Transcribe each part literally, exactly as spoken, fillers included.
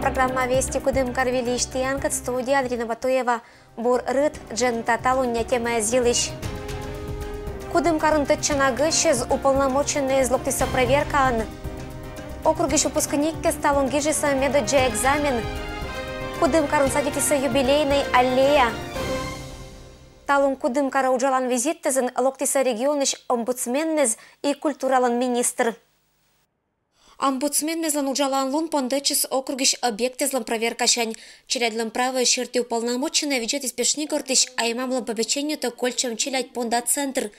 Программа «Вести Кудымкар» выльысь тіянкӧд, студияын Ирина Батуева. Бур рыт, дженьыда талуння темаэз йылысь. Кудымкарын тӧдчана гӧсьтӧг уполномоченнӧйыс локтісӧ проверкаӧн. Округысь выпускниккӧс талун гижисӧ медоддза экзамен. Кудымкарын садитісӧ юбилейнӧй аллея. Талун Кудымкарӧ уджалан визиттэзӧн локтісӧ регионысь омбудсменнэз и культуралӧн министр. Омбудсменнэзлӧн уджалан лун пондӧдчис округысь объектэзлӧн проверкасянь. Челядьлӧн правояс серти уполномоченнӧй видзӧдіс Пешни гортысь «Ай-мамлӧн попечениетӧ кольччӧм челядь» понда центр.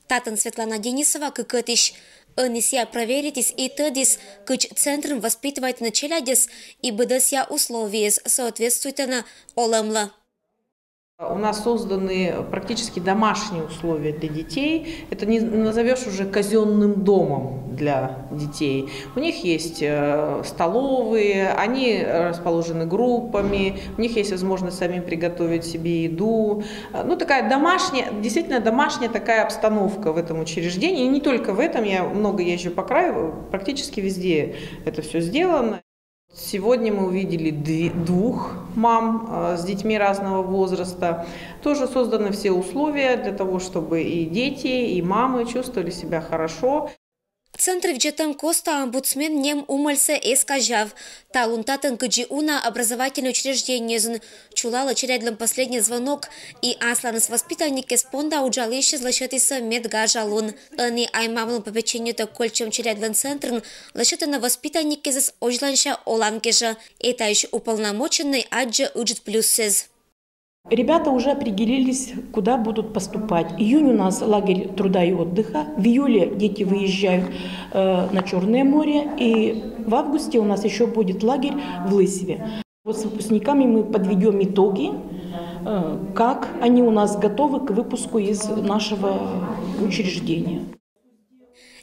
Татӧн Светлана Денисова кыкӧтысь. Ӧні сійӧ проверитіс и тӧдіс, кыдз центрын воспитывайтӧны челядьӧс и быдӧсъя условиеяс соответствуйтӧны олӧмлы. У нас созданы практически домашние условия для детей. Это не назовешь уже казенным домом для детей. У них есть э, столовые, они расположены группами, у них есть возможность самим приготовить себе еду. Э, Ну, такая домашняя, действительно домашняя такая обстановка в этом учреждении. И не только в этом, я много езжу по краю, практически везде это все сделано. Сегодня мы увидели две- двух мам э, с детьми разного возраста. Тоже созданы все условия для того, чтобы и дети, и мамы чувствовали себя хорошо. Центр видзӧдтӧм коста омбудсмен нем умӧльсӧ эз казяв. Талун татӧн кыдзи уна образовательнӧй учреждениеясын чулалӧ челядьлӧн последней звонок, и асланыс воспитанниккӧс понда уджалысьӧс лӧсьӧдісӧ медгажалун. Ӧні «Ай-мамлӧн попечениетӧ кольччӧм челядьлӧн центрын лӧсьӧдтӧны воспитанниккӧс озьланся олан кежӧ. Этаысь уполномоченнӧй аддзӧ ыджыд плюссӧс. Ребята уже определились, куда будут поступать. Июнь у нас лагерь труда и отдыха, в июле дети выезжают э, на Черное море, и в августе у нас еще будет лагерь в Лысьве. Вот с выпускниками мы подведем итоги, э, как они у нас готовы к выпуску из нашего учреждения.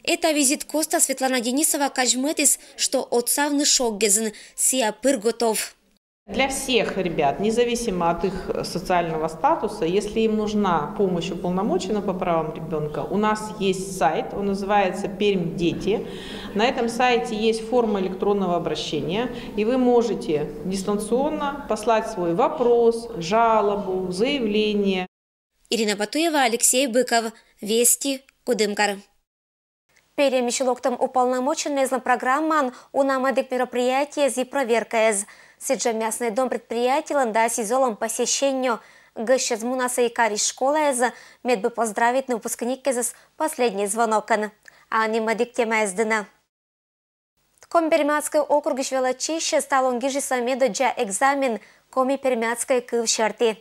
Эта визит коста Светлана Денисова казьмӧдіс, что отсавны шоггезын, сійӧ пыр готов. Для всех ребят, независимо от их социального статуса, если им нужна помощь уполномоченного по правам ребенка, у нас есть сайт, он называется «Пермь Дети». На этом сайте есть форма электронного обращения, и вы можете дистанционно послать свой вопрос, жалобу, заявление. Ирина Батуева, Алексей Быков, «Вести», Кудымкар. Перемысь локтӧм уполномоченнӧйзлӧн программаын уна мӧдик мероприятиеяс и проверкаяс. Сідзжӧ «Мясный дом» предприятиелӧн да СИЗОлӧн посещение. Гӧсьтӧг мунасӧ и карис школаясӧ, медбӧ поздравитны выпускниккӧсӧс последней звонокӧн. А ӧні мӧдик темаяс дінӧ. Коми-Пермяцкӧй округысь велӧдчысьӧс талун гижисӧ медоддза экзамен коми-пермяцкӧй кыв серти.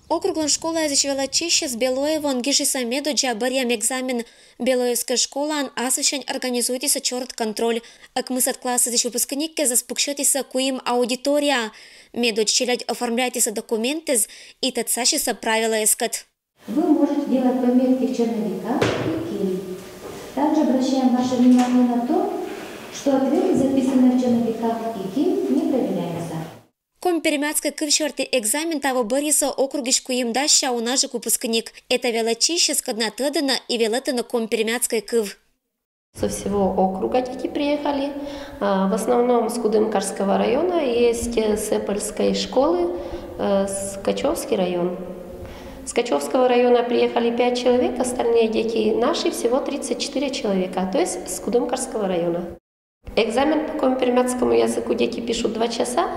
Округлӧн школаясысь велӧдчысьӧс Белоевоын гижисӧ медоддза бӧрйӧм экзамен. Белоевскӧй школаын асывсянь организуйтісӧ чорыд контроль. Ӧкмысӧд классъясысь выпускниккӧсӧс пуксьӧдісӧ куим аудиторияӧ. Медодз челядь оформляйтісӧ документъяс и тӧдсасисӧ правилаяскӧд. Вы можете делать пометки в черновиках и киль. Также обращаем ваше внимание на то, что ответы, записанные в черновиках и киль, не проверяются. Коми-пермяцкӧй кыв серти экзамен таво бӧрйисӧ округысь куим дасся унаджык выпускник. Этайӧ велӧдчысьӧс, кодъяс на тӧдӧны и велӧдӧны коми-пермяцкӧй кыв. Со всего округа дети приехали. А, В основном с Кудымкарского района, есть э, с Эпольской школы, э, с Качевский район. С Качевского района приехали пять человек, остальные дети наши, всего тридцать четыре человека, то есть с Кудымкарского района. Экзамен по коми-пермяцкому языку дети пишут два часа.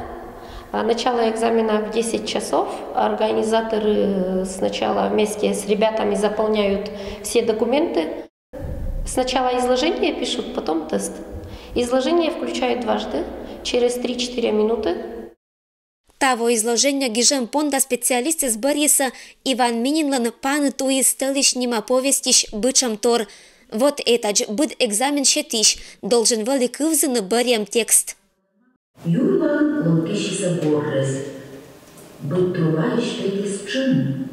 А, Начало экзамена в десять часов. Организаторы сначала вместе с ребятами заполняют все документы. Сначала изложение пишут, потом тест. Изложение включают дважды, через три-четыре минуты. Таво изложение гижӧм понда специалистъяс бӧрйисӧ Иван Мининлӧн «Паныт уйыс тӧлысь» нима повестьысь бытшӧмтор. Вот этадз быд экзамен сетысь должен вӧлі кывзыны бӧрйӧм текст. Юрлаын локтісьӧ горрӧс. Быд труаысь петіс тшын,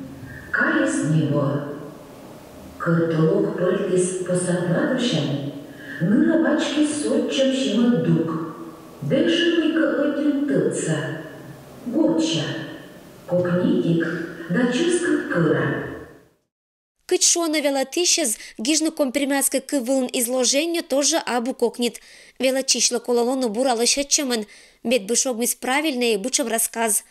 кайис небӧ. Кӧрт олӧк пӧльтіс посад ладорсянь, нырӧ вачкис сотчӧм симӧд дук. Дэшӧ мыйкӧ ӧтик тӧдса. Гортся. Кокнитик да чӧскыд кӧра. Кыдз шуӧны велӧдысьяс, гижны коми-пермяцкӧй кыв вылын изложение тоже абу кокнит. Велӧдысьлы колӧ лоны бура лӧсьӧдчӧмӧн. Медбы шогмис правильнӧйӧ бытшӧм рассказ.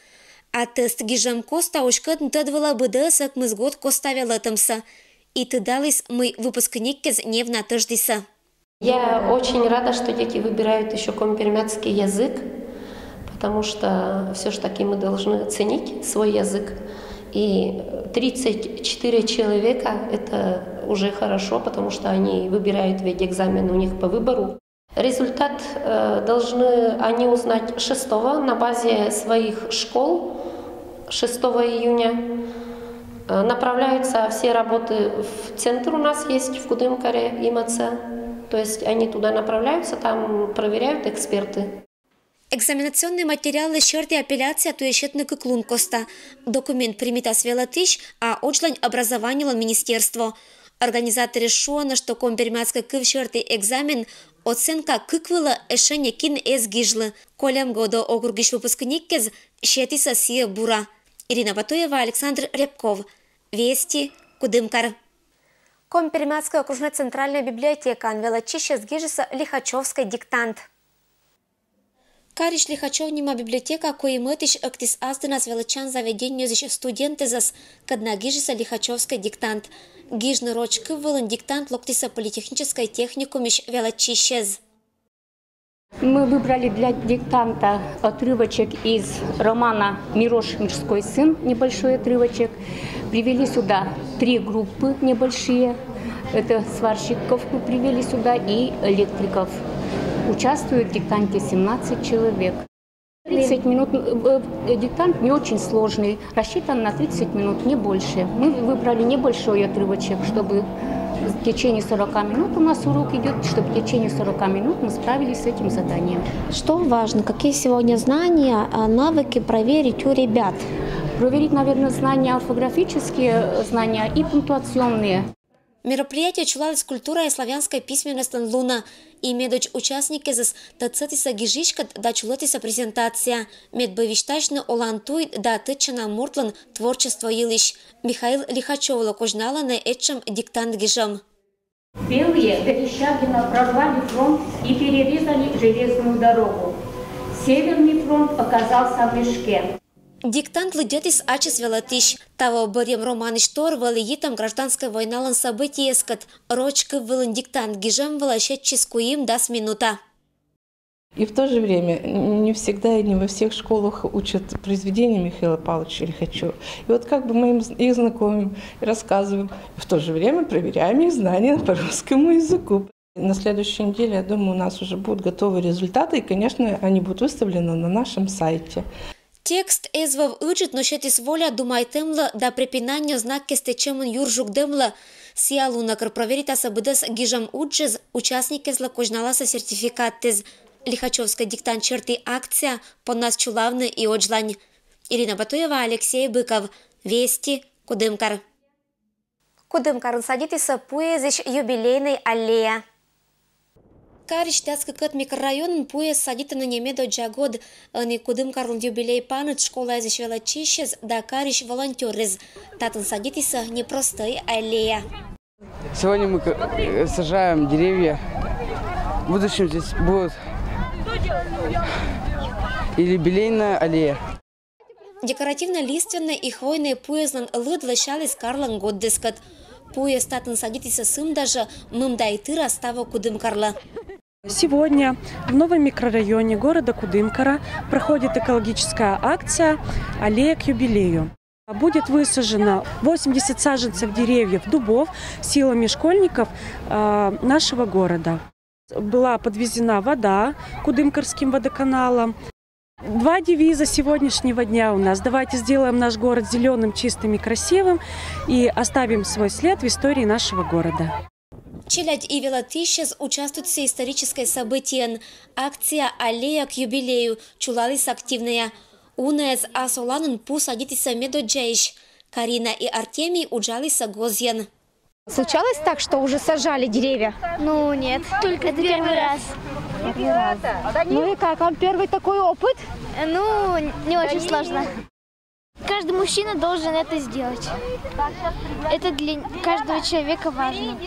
А тест гижӧм коста уськӧдны тӧд вылӧ быдӧс ӧкмыс год коста велӧтӧмсӧ. И тыдаліс, мый выпускниккез невна тӧждісӧ. Я очень рада, что дети выбирают еще коми-пермяцкий язык, потому что все ж таки мы должны ценить свой язык. И тридцать четыре человека — это уже хорошо, потому что они выбирают ведь экзамен у них по выбору. Результат э, должны они узнать шестого на базе своих школ, шестого июня. Э, Направляются все работы в центр у нас есть, в Кудымкаре, ИМЦ. То есть они туда направляются, там проверяют эксперты. Экзаменационнӧй материалъяс серти апелляция туйӧс сетны кык лун коста. Документ примитас велӧтысь, а оджлань — образованилӧн министерство. Организаторъяс шуӧны, что коми-пермяцкӧй кыв серти экзамен оценка кык вылӧ эшӧ некин эз гижлы. Кольӧм Гордон округысь выпускниккез сетісӧ сійӧ бура. Ирина Батуева, Александр Рябков. Вести, Кудымкар. Коми-пермяцкӧй окружнӧй центральнӧй библиотекаын велӧдчысьяс гижисӧ Лихачёвскӧй диктант. Карысь Лихачёв нима библиотека куим ӧтысь ӧктіс ас дінас велӧдчан заведениеозысь студентъясӧс, кӧд на гижисӧ Лихачёвскӧй диктант. Гижны роч кыв вылын диктант локтісӧ политехническӧй техникумысь велӧдчысьяс. Мы выбрали для диктанта отрывочек из романа «Мирош, мирской сын», небольшой отрывочек. Привели сюда три группы небольшие. Это сварщиков мы привели сюда и электриков. Участвуют в диктанте семнадцать человек. Тридцать минут, э, э, диктант не очень сложный, рассчитан на тридцать минут, не больше. Мы выбрали небольшой отрывочек, чтобы в течение сорока минут у нас урок идет, чтобы в течение сорока минут мы справились с этим заданием. Что важно? Какие сегодня знания, а, навыки проверить у ребят? Проверить, наверное, знания, орфографические знания и пунктуационные. Мероприятие чулаліс культурая и славянскӧй письменностьлӧн лунӧ. И медодз участникъясӧс тӧдсӧдісӧ гижыськӧд да чулӧдісӧ презентация. Медбӧй висьтасьны олан туй да тӧдчана мортлӧн творчество йылысь. Михаил Лихачёвлы козьналӧны этшӧм диктант гижӧм. Белые Верещагина прорвали фронт и перерезали железную дорогу. Северный фронт оказался в мешке. Диктант лыддьӧдіс ачыс велӧдысь. Таво бӧрйӧм романысь тор вӧлі йитӧм гражданскӧй войналӧн событиеяскӧд. Роч кыв вылын диктант гижӧм вылӧ сетчис куим-дас минута. И в то же время не всегда и не во всех школах учат произведения Михаила Павловича Лихачёва. И вот как бы мы им их знакомим, рассказываем, в то же время проверяем их знания по русскому языку. На следующей неделе, я думаю, у нас уже будут готовы результаты, и, конечно, они будут выставлены на нашем сайте. Текст эз вӧв ыджыд, но сетіс воля думайтӧмлы да препинаннёс знакъяс тэчӧмын юр жугдӧмлы. Сійӧ лунӧ, кор проверитасӧ быдӧс гижӧм уджыс, участникъяслы козьналасӧ сертификатыс. Лихачёвскӧй диктант серти акция поннас чулавны и оджлань. Ирина Батуева, Алексей Быков. Вести, Кудымкар. Кудымкарын садитісӧ пуэзысь юбилейнӧй аллея. Карысь дас кыкӧд микрорайонын пуэз садитӧны не медоддза год. Ӧні Кудымкарлӧн юбилей паныд школаэзысь велӧдчысьӧс да карысь волонтёрӧс. Татын садитісӧ непростӧй аллея. Сегодня мы к- э, сажаем деревья. В будущем здесь будет и юбилейная аллея. Декоративнӧй лиственнӧй и хвойнӧй пуэзлӧн лыд лӧсяліс карлӧн годдыскӧд. Пуэз татын садитісӧ сымда жӧ, мымда и тырас таво Кудымкарлы. Сегодня в новом микрорайоне города Кудымкара проходит экологическая акция «Аллея к юбилею». Будет высажено восемьдесят саженцев деревьев, дубов силами школьников э, нашего города. Была подвезена вода Кудымкарским водоканалом. Два девиза сегодняшнего дня у нас: «Давайте сделаем наш город зелёным, чистым и красивым и оставим свой след в истории нашего города». Челядь и велӧдысьяс участвуйтісӧ историческӧй событиеын. Акция «Аллея к юбилею» чулаліс активнӧя. Унаӧс ас оланын пу садитісӧ медоддзаысь. Карина и Артемий уджалісӧ гозйӧн. Случалось так, что уже сажали деревья? Ну, нет. Только это первый раз. Ну и как вам первый такой опыт? Ну, не очень сложно. Каждый мужчина должен это сделать. Это для каждого человека важно.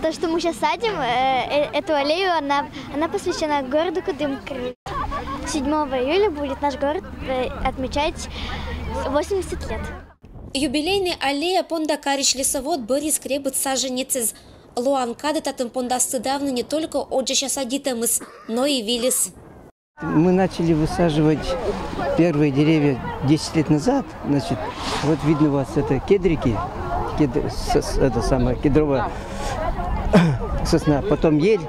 То, что мы сейчас садим, э, э, эту аллею, она, она посвящена городу Кудымкару. Седьмого июля будет наш город э, отмечать восемьдесят лет. Юбилейный аллея понда карысь лесовод бӧрйис кребыд саженецэз. Лоан кадӧ татын пондас тыдавны не только оджася садитӧмыс, но и вильыс. Мы начали высаживать первые деревья десять лет назад. Значит, вот видно у вас это кедрики, кед- сос- это самая кедровая сосна, потом ель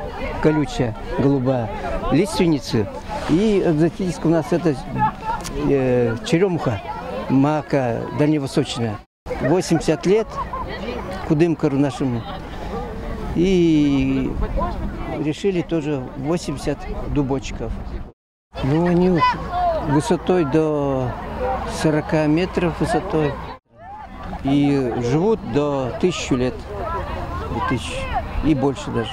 колючая, голубая, лиственницы и экзотическая у нас это э, черемуха, мака дальневосточная. восемьдесят лет Кудымкару нашему. И решили тоже восемьдесят дубочков. Ну, они высотой до сорока метров высотой. И живут до тысячи лет. До тысячи. И больше даже.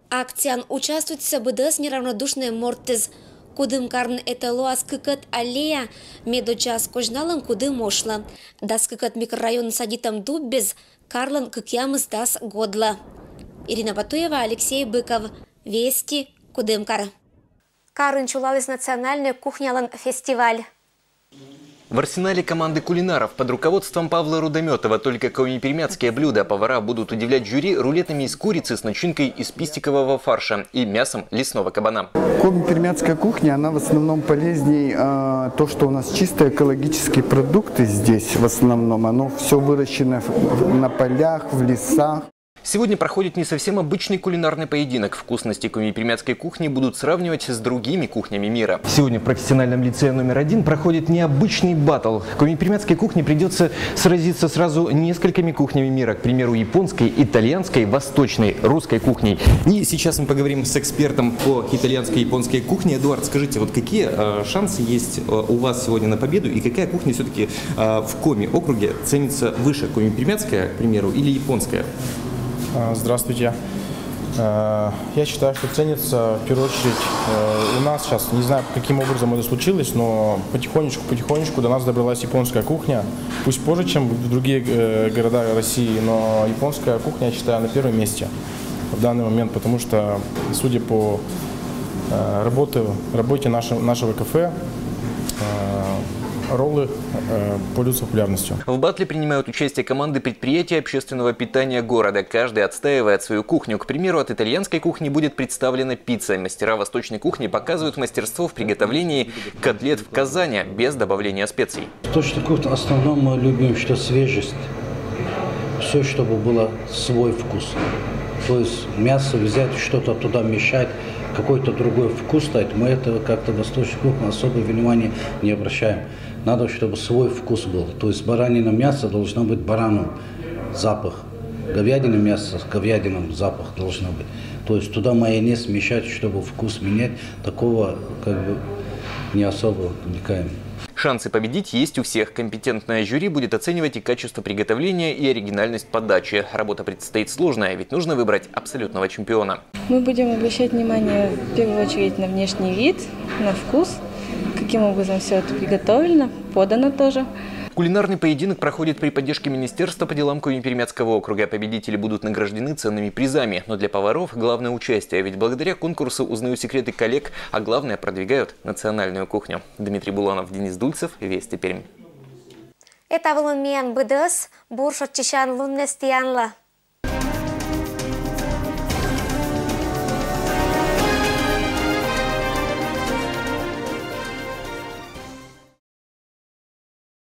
Акцияын участвуйтчисӧ быдӧс неравнодушнӧй морттэз. Кудымкарын этӧ лоас кыкӧд аллея, медодззаыс козьналӧм Кудым ошлӧ. Дас кыкӧд микрорайонын садитӧм дуббез карлӧн кыкъямысдас годлӧ. Ирина Батуева, Алексей Быков, Вести, Кудымкар. Карын чулаліс национальнӧй кухнялӧн фестиваль. В арсенале команды кулинаров под руководством Павла Рудометова только коми-пермяцкие блюда. Повара будут удивлять жюри рулетами из курицы с начинкой из пистикового фарша и мясом лесного кабана. Коми-пермяцкая кухня, она в основном полезней а, то, что у нас чистые экологические продукты здесь в основном. Оно все выращено в- на полях, в лесах. Сегодня проходит не совсем обычный кулинарный поединок. Вкусности коми-пермяцкой кухни будут сравнивать с другими кухнями мира. Сегодня в профессиональном лицее номер один проходит необычный баттл. Коми-пермяцкой кухне придется сразиться сразу несколькими кухнями мира. К примеру, японской, итальянской, восточной, русской кухней. И сейчас мы поговорим с экспертом по итальянской и японской кухне. Эдуард, скажите, вот какие э, шансы есть э, у вас сегодня на победу и какая кухня все-таки э, в Коми округе ценится выше? Коми-пермяцкая, к примеру, или японская? А, Здравствуйте. Э, Я считаю, что ценится в первую очередь э, у нас сейчас, не знаю, каким образом это случилось, но потихонечку-потихонечку до нас добралась японская кухня. Пусть позже, чем в другие э, города России, но японская кухня, я считаю, на первом месте в данный момент, потому что, судя по э, работы, работе нашего, нашего кафе, э, роллы э, пользуются популярностью. В баттле принимают участие команды предприятия общественного питания города. Каждый отстаивает свою кухню. К примеру, от итальянской кухни будет представлена пицца. Мастера восточной кухни показывают мастерство в приготовлении котлет в казане без добавления специй. Точно кухня в основном мы любим, что свежесть. Все, чтобы было свой вкус. То есть мясо взять, что-то туда мешать, какой-то другой вкус дать. Мы это как-то в восточной кухне особо внимания не обращаем. Надо, чтобы свой вкус был. То есть баранина мясо должно быть бараном запах. Говядина мясо с говядином запах должно быть. То есть туда майонез мешать, чтобы вкус менять, такого как бы не особо вникаем. Шансы победить есть у всех. Компетентное жюри будет оценивать и качество приготовления, и оригинальность подачи. Работа предстоит сложная, ведь нужно выбрать абсолютного чемпиона. Мы будем обращать внимание в первую очередь на внешний вид, на вкус, каким образом все это приготовлено, подано тоже. Кулинарный поединок проходит при поддержке Министерства по делам Коми-Пермяцкого округа. Победители будут награждены ценными призами. Но для поваров главное участие, ведь благодаря конкурсу узнают секреты коллег, а главное, продвигают национальную кухню. Дмитрий Буланов, Денис Дульцев, Вести Пермь. Эта вылын миян быдӧс. Бур шойччысян луннэз тіянлы.